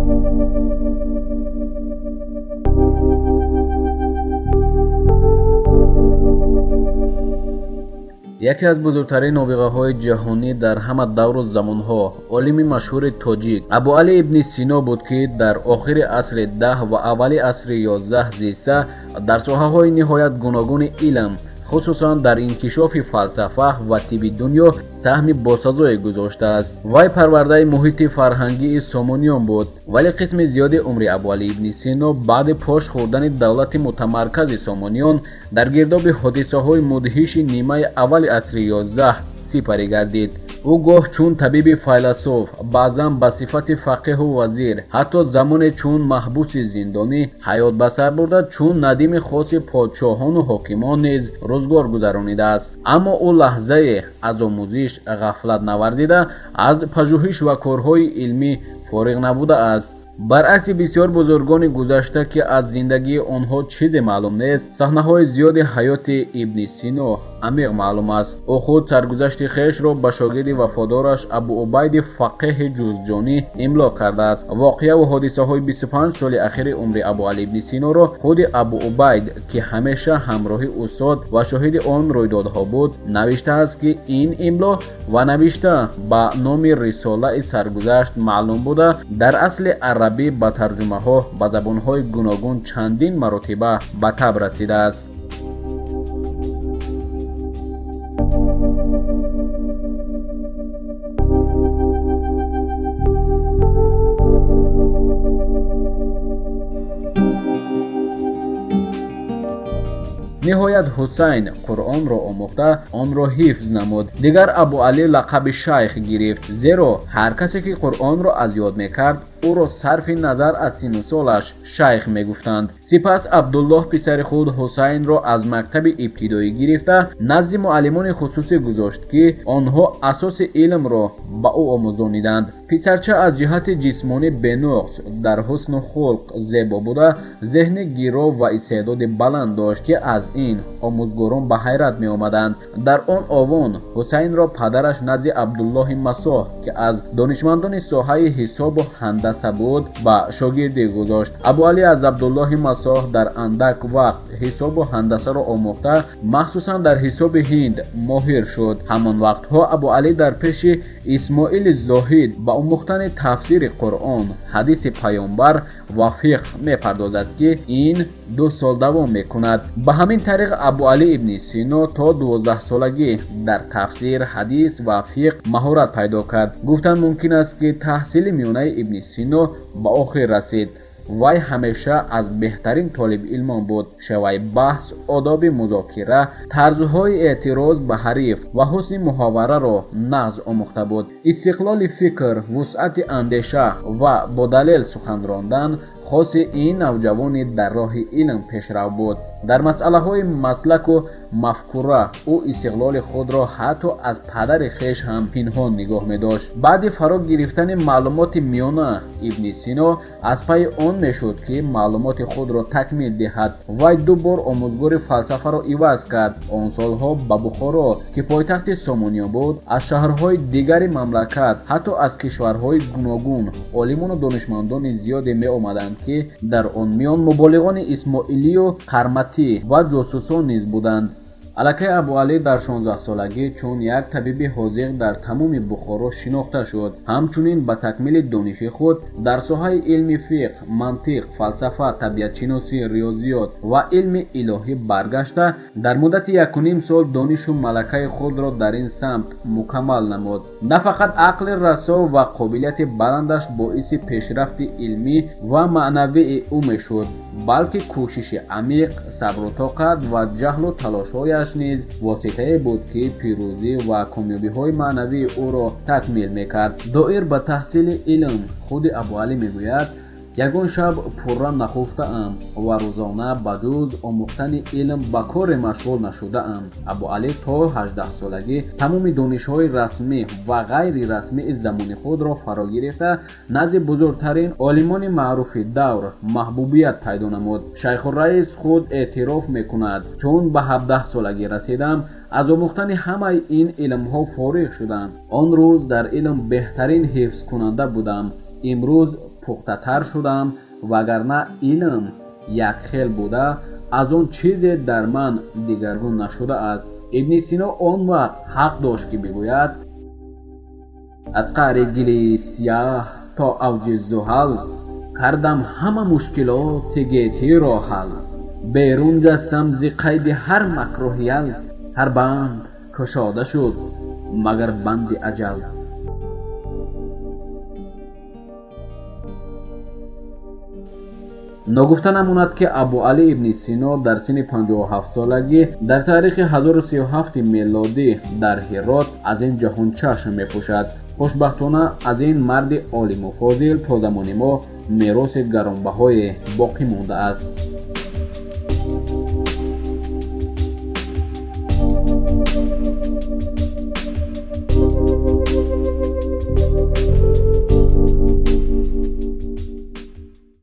Яке аз бузургтарин нобиғаҳои ҷаҳонӣ дар ҳама давру замонҳо олими машҳури тоҷик Абуалӣ ибни Сино буд, ки дар охири асри 10 ва аввали асри 11 зиста дар соҳаҳои ниҳоят гуногуни илм, хусусан дар инкишофи фалсафа ва тибби дунё саҳми босазое гузоштааст. Вай парвардаи муҳити фарҳангии Сомониён буд, вале қисми зиёди умри Абуалӣ ибни Сино баъди пош хӯрдани давлати мутамаркази Сомониён дар гирдоби ҳодисаҳои мудҳиши нимаи аввали асри 11 сипарӣ гардид. Ӯ гоҳ чун табиби файласуф, баъзан ба сифати фақеҳу вазир, ҳатто замоне чун маҳбуси зиндонӣ ҳаёт ба сар бурда, чун надими хоси подшоҳону ҳокимон низ рӯзгор гузаронидааст. Аммо ӯ лаҳзае аз омӯзиш ғафлат наварзида, аз пажӯҳиш ва корҳои илмӣ фориғ набудааст. Баръакси бисёр бузургони гузашта, ки аз зиндагии онҳо чизе маълум нест, саҳнаҳои зиёди ҳаёти ибни Сино амиқ маълум аст. Ӯ худ саргузашти хешро ба шогирди вафодораш Абуубайди фақеҳи ҷузҷонӣ имло кардааст. Воқеаву ҳодисаҳои 25 соли ахири умри Абуалӣ ибни Синоро худи Абуубайд, ки ҳамеша ҳамроҳи устод ва шоҳиди он рӯйдодҳо буд, навиштааст, ки ин имло ва навишта ба номи рисолаи саргузашт маълум буда, дар асли арабӣ ба тарҷумаҳо ба забонҳои гуногун чандин маротиба ба таб расидааст. Ниҳоят Ҳусайн Қуръонро омӯхта, онро ҳифз намуд. Дигар Абуалӣ лақаби шайх гирифт, зеро ҳар касе ки Қуръонро аз ёд мекард, ӯро сарфи назар аз синну солаш шайх мегуфтанд. Сипас Абдуллоҳ писари худ Ҳусайнро аз мактаби ибтидоӣ гирифта назди муаллимони хусусӣ гузошт, ки онҳо асоси илмро ба ӯ омӯзониданд. Писарча аз ҷиҳати ҷисмонӣ бенуқс, дар ҳусну хулқ зебо буда, зеҳни гиро ва истеъдоди баланд дошт, ки аз ин омӯзгорон ба ҳайрат меомаданд. Дар он овон Ҳусайнро падараш назди Абдуллоҳи Масоҳ, ки аз донишмандони соҳаи ҳисобу ҳандаса буд, ба шогирдӣ гузошт. Абуалӣ аз Абдуллоҳи Масоҳ дар андак вақт ҳисобу ҳандасаро омӯхта, махсусан дар ҳисоби ҳинд моҳир шуд. Ҳамон вақтҳо Абуалӣ дар пеши Исмоили Зоҳид ба омӯхтани тафсири Қуръон, ҳадиси Паёмбар ва фиқҳ мепардозад, ки ин 2 сол давом мекунад. Ба ҳамин тариқ Абуалӣ ибни Сино то 12-солагӣ дар тафсир, ҳадис ва фиқҳ маҳорат пайдо кард. Гуфтан мумкин аст, ки таҳсили миёнаи ибни Сино ба охир расид. Вай ҳамеша аз беҳтарин толибилмон буд. Шеваи баҳс, одоби музокира, тарзҳои эътироз ба ҳариф ва ҳусни муҳовараро нағз омӯхта буд. Истиқлоли фикр, вусъати андеша ва бо далел сухан рондан хоси ин навҷавони дар роҳи илм пешрав буд. Дар масъалаҳои маслаку мафкура ӯ истиқлоли худро ҳатто аз падари хеш ҳам пинҳон нигоҳ медошт. Баъди фаро гирифтани маълумоти миёна ибни Сино аз пайи он мешуд, ки маълумоти худро такмил диҳад. Вай 2 бор омӯзгори фалсафаро иваз кард. Он солҳо ба Бухоро, ки пойтахти Сомониён буд, аз шаҳрҳои дигари мамлакат, ҳатто аз кишварҳои гуногун олимону донишмандони зиёде меомаданд, ки дар он миён муболиғони исмоилию қарматӣ ва ҷосусон низ буданд. Аллакай Абуалӣ дар 16-солагӣ чун як табиби ҳозиқ дар тамоми Бухоро шинохта шуд. Ҳамчунин ба такмили дониши худ дар соҳаи илми фиқҳ, мантиқ, фалсафа, табиатшиносӣ, риёзиёт ва илми илоҳӣ баргашта, дар муддати 1,5 сол донишу малакаи худро дар ин самт мукаммал намуд. На фақат ақли расо ва қобилияти баландаш боиси пешрафти илмӣ ва маънавии ӯ мешуд, балки кӯшиши амиқ, сабру тоқат ва ҷаҳлу талошҳояш низ воситае буд, ки пирӯзӣ ва комёбиҳои маънавии ӯро такмил мекард. Доир ба таҳсили илм худи Абуалӣ мегӯяд: ягон шаб пурра нахуфтаам ва рӯзона ба ҷуз омӯхтани илм ба коре машғул нашудаам. Абуалӣ то 18-солагӣ тамоми донишҳои расмӣ ва ғайрирасмии замони худро фаро гирифта, назди бузургтарин олимони маъруфи давр маҳбубият пайдо намуд. Шайхурраис худ эътироф мекунад: чун ба 17-солагӣ расидам, аз омӯхтани ҳамаи ин илмҳо фориғ шудам. Он рӯз дар илм беҳтарин ҳифзкунанда будам. Имрӯз пухтатар шудам, вагарна илм якхел буда, аз он чизе дар ман дигаргун нашудааст. Ибни Сино он вақт ҳақ дошт, ки бигӯяд: аз қаъри гили сияҳ то авҷи зуҳал, кардам ҳама мушкилоти гетиро ҳал. Берун ҷастам зи қайди ҳар макрӯҳиял, ҳар банд кушода шуд магар банди аҷал. Ногуфта намонад, ки Абуалӣ ибни Сино дар синни 57 солагӣ дар таърихи 1037 мелодӣ дар Ҳирот аз ин ҷаҳон чашм мепӯшад. Хушбахтона, аз ин марди олиму фозил то замони мо мероси гаронбаҳое боқӣ мондааст.